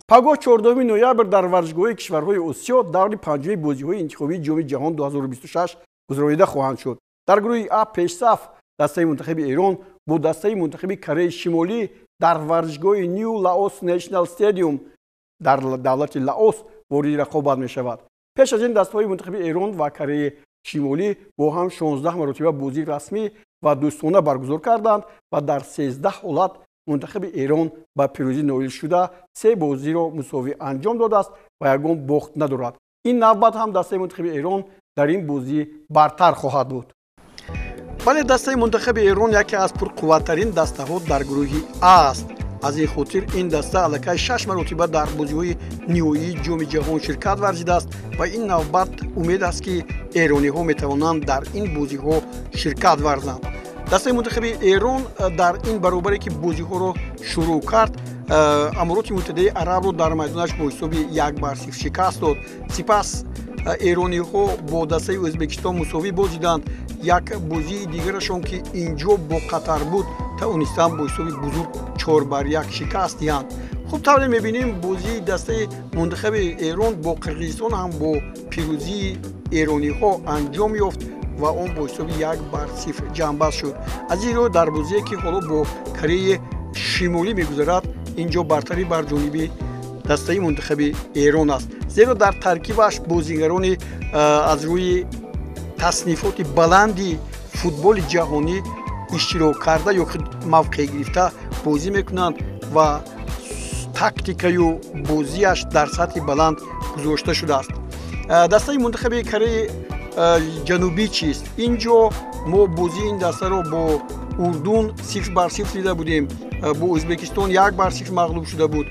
Пагоҳ 14 ноябр дар варзишгоҳи кишварҳои Осиё даври панҷуми бозиҳои интихобии Ҷоми ҷаҳон 2026 гузаронида хоҳанд шуд. Дар гурӯҳи А пешсаф дастаи мунтахаби Эрон бо дастаи мунтахаби Кореяи Шимолӣ дар варзишгоҳи Ню Лаос Нешнал Стадиум дар давлати Лаос вориди рақобат мешавад. Пеш аз ин дастаҳои мунтахаби Эрон ва Кореяи Шимолӣ бо ҳам 16 маротиба бозии расмӣ ва дӯстона баргузор карданд ва дар 13 ҳолат мунтахаби Эрон ба пирӯзӣ ноил шуда, се бозиро мусовӣ анҷом додааст ва ягон бохт надорад. Ин навбат ҳам дастаи мунтахаби Эрон дар ин бозӣ бартар хоҳад буд. Вале дастаи мунтахаби Эрон яке аз пурқувваттарин дастаҳо дар гурӯҳи А аст. Аз ин хотир ин даста аллакай 6 маротиба дар бозиҳои ниҳоии Ҷоми ҷаҳон ширкат варзидааст ва ин навбат умед аст, ки эрониҳо метавонанд дар ин бозиҳо ширкат варзанд. Дастаи мунтахаби Эрон дар ин баробаре ки бозиҳоро шурӯъ кард, Амороти Муттаҳидаи Арабро дар майдонаш бо ҳисоби 1-0 шикаст дод. Сипас эрониҳо бо дастаи Ӯзбекистон мусовӣ бозиданд. Як бозии дигарашон, ки инҷо бо Қатар буд, тавонистанд бо ҳисоби бузург 4-1 шикаст диҳанд. Хуб, тавре мебинем, бозии дастаи мунтахаби Эрон бо Қирғизистон ҳам бо пирӯзии эрониҳо анҷом ёфт ва он бо ҳисоби 1-0 ҷамъбаст шуд. Аз ин рӯ дар бозие, ки ҳоло бо Кореяи Шимолӣ мегузарад, инҷо бартарӣ бар ҷониби дастаи мунтахаби Эрон аст, зеро дар таркибаш бозигарони аз рӯи таснифоти баланди футболи ҷаҳонӣ иштирок карда ё мавқеъ гирифта бозӣ мекунанд ва тактикаю бозиаш дар сатҳи баланд гузошта шудааст. Дастаи мунтахаби Кореяи Ҷанубӣ чист? Инҷо мо бозии ин дастаро бо Урдун 0-0 дида будем, бо Ӯзбекистон 1-0 мағлуб шуда буд,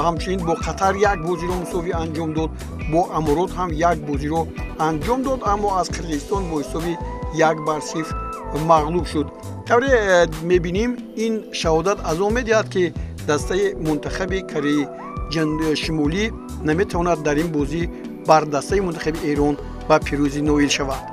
ҳамчунин бо Қатар як бозиро мусовӣ анҷом дод, бо Аморот ҳам як бозиро анҷом дод, аммо аз Қирғизистон бо ҳисоби 1-0 мағлуб шуд. Тавре мебинем, ин шаҳодат аз он медиҳад, ки дастаи мунтахаби Кореяи Шимолӣ наметавонад дар ин бозӣ бар дастаи мунтахаби Эрон ба пирӯзӣ ноил шавад.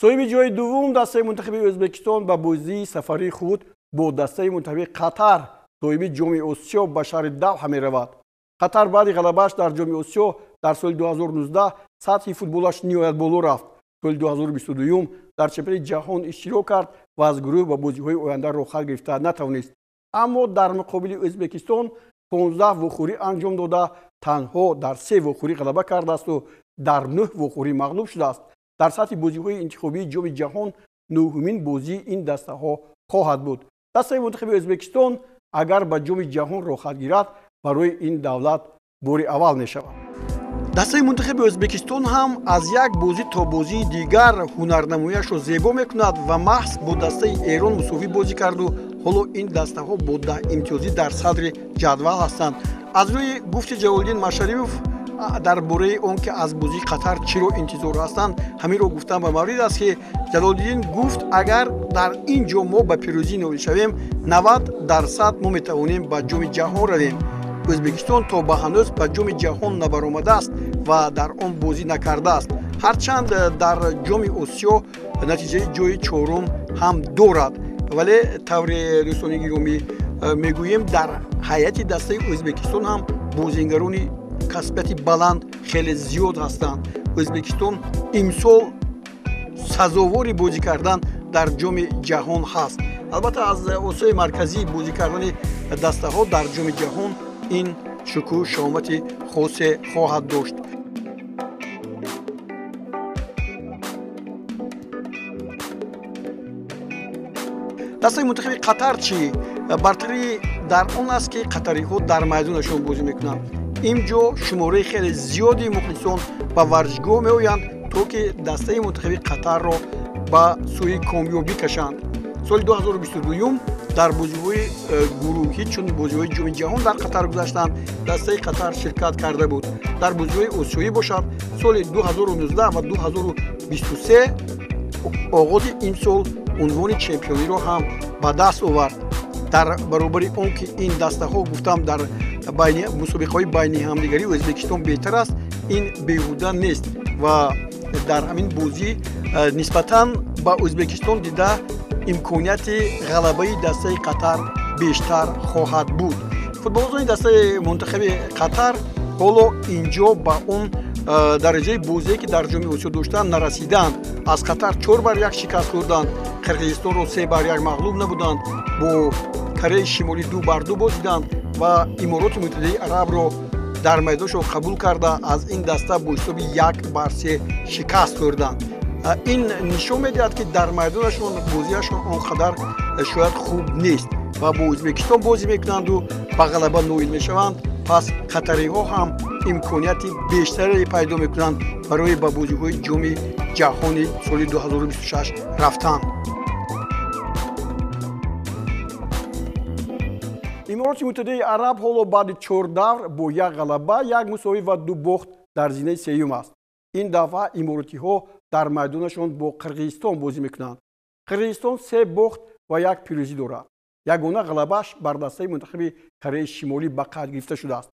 Соҳиби ҷои дуввум дастаи мунтахаби Ӯзбекистон ба бозии сафарии худ бо дастаи мунтахаби Қатар, соҳиби Ҷоми Осиё, ба шаҳри Давҳа меравад. Қатар баъди ғалабааш дар Ҷоми Осиё дар соли 2019 сатҳи футболаш ниҳоят боло рафт. Соли 2022 дар чемпионати ҷаҳон иштирок кард ва аз гурӯҳ ба бозиҳои оянда роҳхат гирифта натавонист. Аммо дар муқобили Ӯзбекистон 15 вохӯрӣ анҷом дода, танҳо дар 3 вохӯрӣ ғалаба кардаасту дар 9 вохӯрӣ мағлуб шудааст. Дар сатҳи бозиҳои интихобии Ҷоми ҷаҳон нӯҳумин бозии ин дастаҳо хоҳад буд. Дастаи мунтахаби Ӯзбекистон агар ба Ҷоми ҷаҳон роҳхат гирад, барои ин давлат бори аввал мешавад. Дастаи мунтахаби Ӯзбекистон ҳам аз як бозӣ то бозии дигар ҳунарнамояшро зебо мекунад ва маҳз бо дастаи Эрон мусовӣ бозӣ карду ҳоло ин дастаҳо бо 10 имтиёзӣ дар садри ҷадвал ҳастанд. Аз рӯи гуфти Ҷалолиддин Машарипов дар бораи он ки аз бозии Қатар чиро интизор ҳастанд, ҳаминро гуфтан ба маврид аст, ки Ҷалолиддин гуфт, агар дар ин ҷо мо ба пирӯзӣ ноил шавем, 90% мо метавонем ба Ҷоми ҷаҳон равем. Ӯзбекистон то ба ҳанӯз ба Ҷоми ҷаҳон набаромадааст ва дар он бозӣ накардааст. Ҳарчанд дар Ҷоми Осиё натиҷаи ҷои чорум ҳам дорад, вале тавре дӯстони гиромӣ мегӯем, дар ҳайати дастаи Ӯзбекистон ҳам бозингарони касбияти баланд хеле зиёд ҳастанд. Ӯзбекистон имсол сазовори бозӣ кардан дар Ҷоми ҷаҳон ҳаст. Албатта, аз Осиёи Марказӣ бозӣ кардани дастаҳо дар Ҷоми ҷаҳон ин шукӯҳу шаҳомати хосе хоҳад дошт. Дастаи мунтахаби Қатар чӣ? Бартарӣ дар он аст, ки қатариҳо дар майдонашон бозӣ мекунанд. Инҷо шумораи хеле зиёди мухлисон ба варзишгоҳ меоянд, то ки дастаи мунтахаби Қатарро ба сӯи комёбӣ кашанд. Соли 2022 дар бозиҳои гурӯҳӣ, чун бозиҳои Ҷоми ҷаҳон дар Қатар гузаштанд, дастаи Қатар ширкат карда буд. Дар бозиҳои осиёӣ бошад, соли 2019 ва 2023 оғози имсол унвони чемпиониро ҳам ба даст овард. Дар баробари он ки ин дастаҳо, гуфтам, дар мусобиқаҳои байни ҳамдигарӣ Ӯзбекистон беҳтар аст, ин беҳуда нест ва дар ҳамин бозӣ нисбатан ба Ӯзбекистон дида Имконияти ғалабаи дастаи Қатар бештар хоҳад буд. Футболбозони дастаи мунтахаби Қатар ҳоло инҷо ба он дараҷаи бозие, ки дар Ҷоми Осиё доштанд, нарасиданд. Аз Қатар 4-1 шикаст хӯрданд, Қирғизистонро 3-1 мағлуб набуданд, бо Кореяи Шимолӣ 2-2 бозиданд ва Имороти Муттаҳидаи Арабро дар майдоншон қабул карда аз ин даста бо ҳисоби 1-3 шикаст хӯрданд. Ин нишон медиҳад, ки дар майдонашон бозиашон он қадар шояд хуб нест ва бо Ӯзбекистон бозӣ мекунанду ба ғалаба ноил мешаванд. Пас қатариҳо ҳам имконияти бештаре пайдо мекунанд барои ба бозиҳои Ҷоми Ҷаҳони соли 2026 рафтан. Имороти Муттаҳидаи Араб ҳоло баъди 4 давр бо як ғалаба, як мусовӣ ва 2 бохт дар зинаи сеюм аст. Ин дафъа иморотиҳо дар майдонашон бо Қирғизистон бозӣ мекунанд. Қирғизистон 3 бохт ва 1 пирӯзӣ дорад. Ягона ғалабааш бар дастаи мунтахаби Кореяи Шимолӣ ба қайд гирифта шудааст.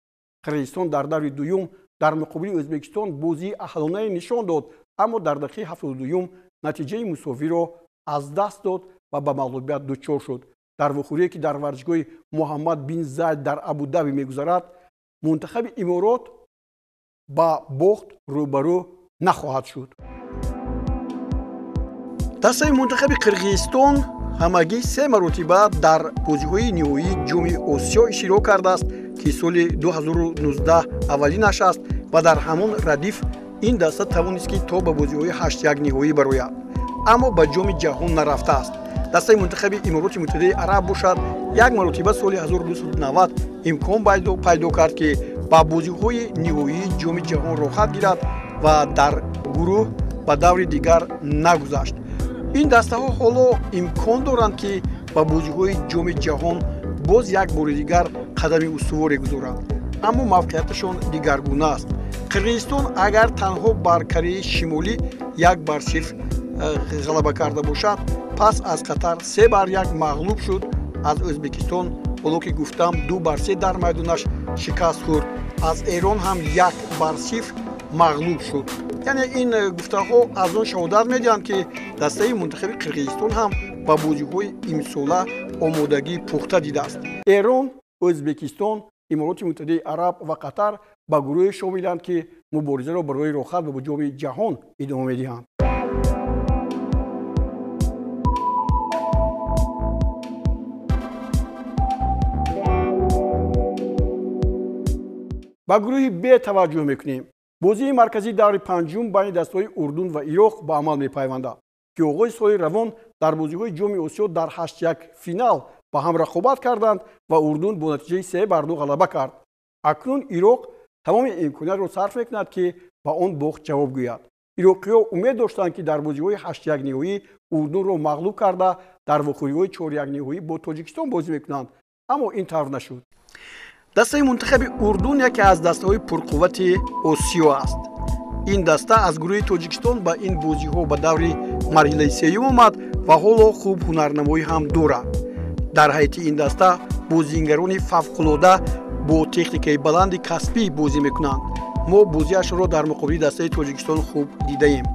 Қирғизистон дар даври дуюм дар муқобили Ӯзбекистон бозии аҳлонае нишон дод, аммо дар дақиқаи 72 натиҷаи мусовиро аз даст дод ва ба мағлубият дучор шуд. Дар вохӯрие, ки дар варзишгоҳи Муҳаммад бин Зайд дар Абудаби мегузарад, мунтахаби Иморот ба бохт рӯбарӯ нахоҳад шуд. Дастаи мунтахаби Қирғизистон ҳамагӣ 3 маротиба дар бозиҳои ниҳоии Ҷоми Осиё иштирок кардааст, ки соли 2019 аввалинаш аст ва дар ҳамон радиф ин даста тавонист, ки то ба бозиҳои 8-1 ниҳоӣ барояд, аммо ба Ҷоми Ҷаҳон нарафтааст. Дастаи мунтахаби Имороти Муттаҳидаи Араб бошад, як маротиба соли 1990 имкон пайдо кард, ки ба бозиҳои ниҳоии Ҷоми Ҷаҳон роҳхат гирад ва дар гурӯҳ ба даври дигар нагузашт. Ин дастаҳо ҳоло имкон доранд, ки ба бозиҳои Ҷоми Ҷаҳон боз як бори дигар қадами устуворе гузоранд, аммо мавқеияташон дигаргуна аст. Қирғизистон агар танҳо бар Кореяи Шимолӣ 1-0 ғалаба карда бошад, пас аз Қатар 3-1 мағлуб шуд. Аз Ӯзбекистон ҳоло ки гуфтам 2-3 дар майдонаш шикаст хӯрд, аз Эрон ҳам 1-0 мағлуб шуд. Яъне ин гуфтаҳо аз он шаҳодат медиҳанд, ки дастаи мунтахаби Қирғизистон ҳам ба бозиҳои имсола омодагии пухта дидааст. Эрон, Ӯзбекистон, Имороти Муттаҳидаи Араб ва Қатар ба гурӯҳе шомиланд, ки муборизаро барои роҳхат ба Ҷоми Ҷаҳон идома медиҳанд. Ба гурӯҳи Б таваҷҷӯҳ мекунем. Бозии марказии даври панҷум байни дастаҳои Урдун ва Ироқ ба амал мепайвандад, ки оғози соли равон дар бозиҳои Ҷоми Осиё дар 8-1 финал ба ҳам рақобат карданд ва Урдун бо натиҷаи 3-2 ғалаба кард. Акнун Ироқ тамоми имкониятро сарф мекунад, ки ба он бохт ҷавоб гӯяд. Ироқиҳо умед доштанд, ки дар бозиҳои 8-1 ниҳоӣ Урдунро мағлуб карда дар вохӯриҳои 4-1 ниҳоӣ бо Тоҷикистон бозӣ мекунанд, аммо ин тавр нашуд. Дастаи мунтахаби Урдун яке аз дастаҳои пурқуввати Осиё аст. Ин даста аз гурӯҳи Тоҷикистон ба ин бозиҳо ба даври марҳилаи сеюм омад ва ҳоло хуб ҳунарнамоӣ ҳам дорад. Дар ҳайати ин даста бозингарони фавқулода бо техникаи баланди касбӣ бозӣ мекунанд. Мо бозиашро дар муқобили дастаи Тоҷикистон хуб дидаем.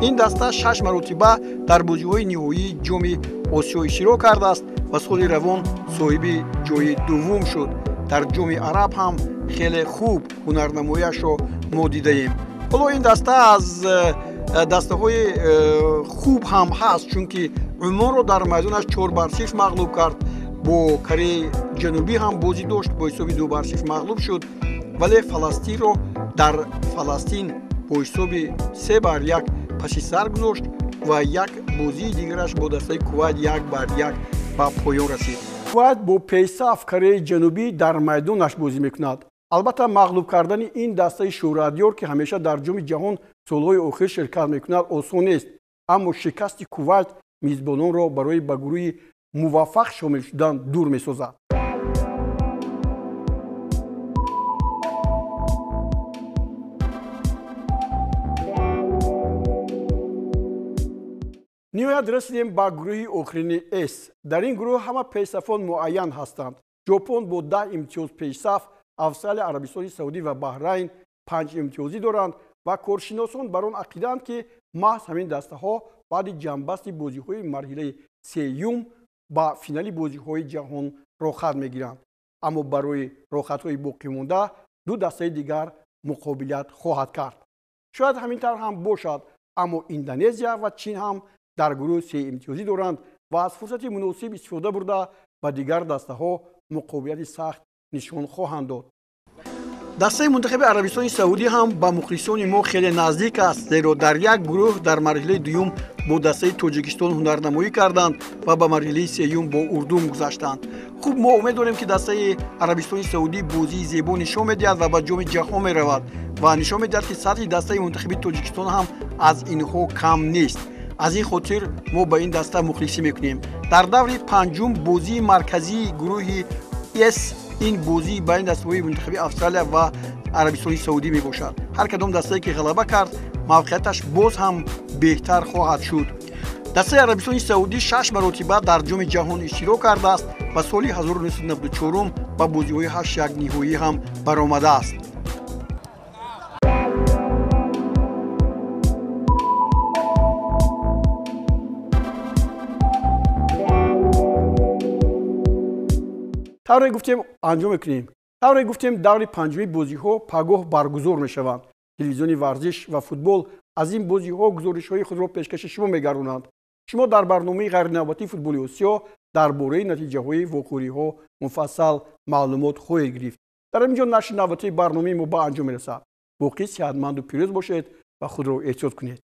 Ин даста 6 маротиба дар бозиҳои ниҳоии Ҷоми Осиё иштирок кардааст ва соли равон соҳиби ҷои дуввум шуд. Дар Ҷоми Араб ҳам хеле хуб ҳунарнамоиашро мо дидаем. Ҳоло ин даста аз дастаҳои хуб ҳам ҳаст, чунки Умонро дар майдонаш 4-0 мағлуб кард, бо Кореяи Ҷанубӣ ҳам бозӣ дошт, бо ҳисоби 2-0 мағлуб шуд, вале Фаластинро дар Фаластин бо ҳисоби 3-1 паси сар гузошт ва як бозии дигараш бо дастаи Кувайт 1-1 ба поён расид. Кувайт бо пешсаф Кореяи Ҷанубӣ дар майдонаш бозӣ мекунад. Албатта мағлуб кардани ин дастаи шӯҳратёр, ки ҳамеша дар Ҷоми Ҷаҳон солҳои охир ширкат мекунад, осон нест, аммо шикасти Кувайт мизбононро барои ба гурӯҳи муваффақ шомил шудан дур месозад. Ниҳоят расидем ба гурӯҳи охирини С. Дар ин гурӯҳ ҳама пешсафон муайян ҳастанд. Ҷопон бо 10 имтиёз пешсаф, Австралия, Арабистони Саудӣ ва Баҳрайн 5 имтиёзӣ доранд ва коршиносон бар он ақидаанд, ки Маҳз ҳамин дастаҳо баъди ҷамъбасти бозиҳои марҳилаи сеюм ба финали бозиҳои ҷаҳон роҳхат мегиранд. Аммо барои роҳхатҳои боқимонда ду дастаи дигар муқобилят хоҳад кард. Шояд ҳамин тавр ҳам бошад, аммо Индонезия ва Чин ҳам дар гурӯҳ се имтиёзӣ доранд ва аз фурсати муносиб истифода бурда ба дигар дастаҳо муқобилияти сахт нишон хоҳанд дод. Дастаи мунтахаби Арабистони Саудӣ ҳам ба мухлисони мо хеле наздик аст, зеро дар як гурӯҳ дар марҳилаи дуюм бо дастаи Тоҷикистон ҳунарнамоӣ карданд ва ба марҳилаи сеюм бо Урдун гузаштанд. Хуб, мо умед дорем, ки дастаи Арабистони Саудӣ бозии зебо нишон медиҳад ва ба ҷоми ҷаҳон меравад ва нишон медиҳад, ки сатҳи дастаи мунтахаби Тоҷикистон ҳам аз инҳо кам нест. Аз ин хотир мо ба ин даста мухлисӣ мекунем. Дар даври панҷум бозии марказии гурӯҳи С ин бозии байни дастаҳои мунтахаби Австралия ва Арабистони Саудӣ мебошад. Ҳар кадом дастае ки ғалаба кард, мавқеияташ боз ҳам беҳтар хоҳад шуд. Дастаи Арабистони Саудӣ 6 маротиба дар ҷоми ҷаҳон иштирок кардааст ва соли 1994 ба бозиҳои 8-1 ниҳоӣ ҳам баромадааст. Тавре гуфтем, анҷом мекунем. Тавре гуфтем, даври панҷуми бозиҳо пагоҳ баргузор мешаванд. Телевизиони варзиш ва футбол аз ин бозиҳо гузоришҳои худро пешкаши шумо мегардонанд. Шумо дар барномаи ғайринавбатии футболи Осиё дар бораи натиҷаҳои вохӯриҳо муфассал маълумот хоҳед гирифт. Дар ин ҷо нашри навбатии барномаи мо ба анҷом мерасад. Боқӣ сиҳатманду пирӯз бошед ва худро эҳтиёт кунед.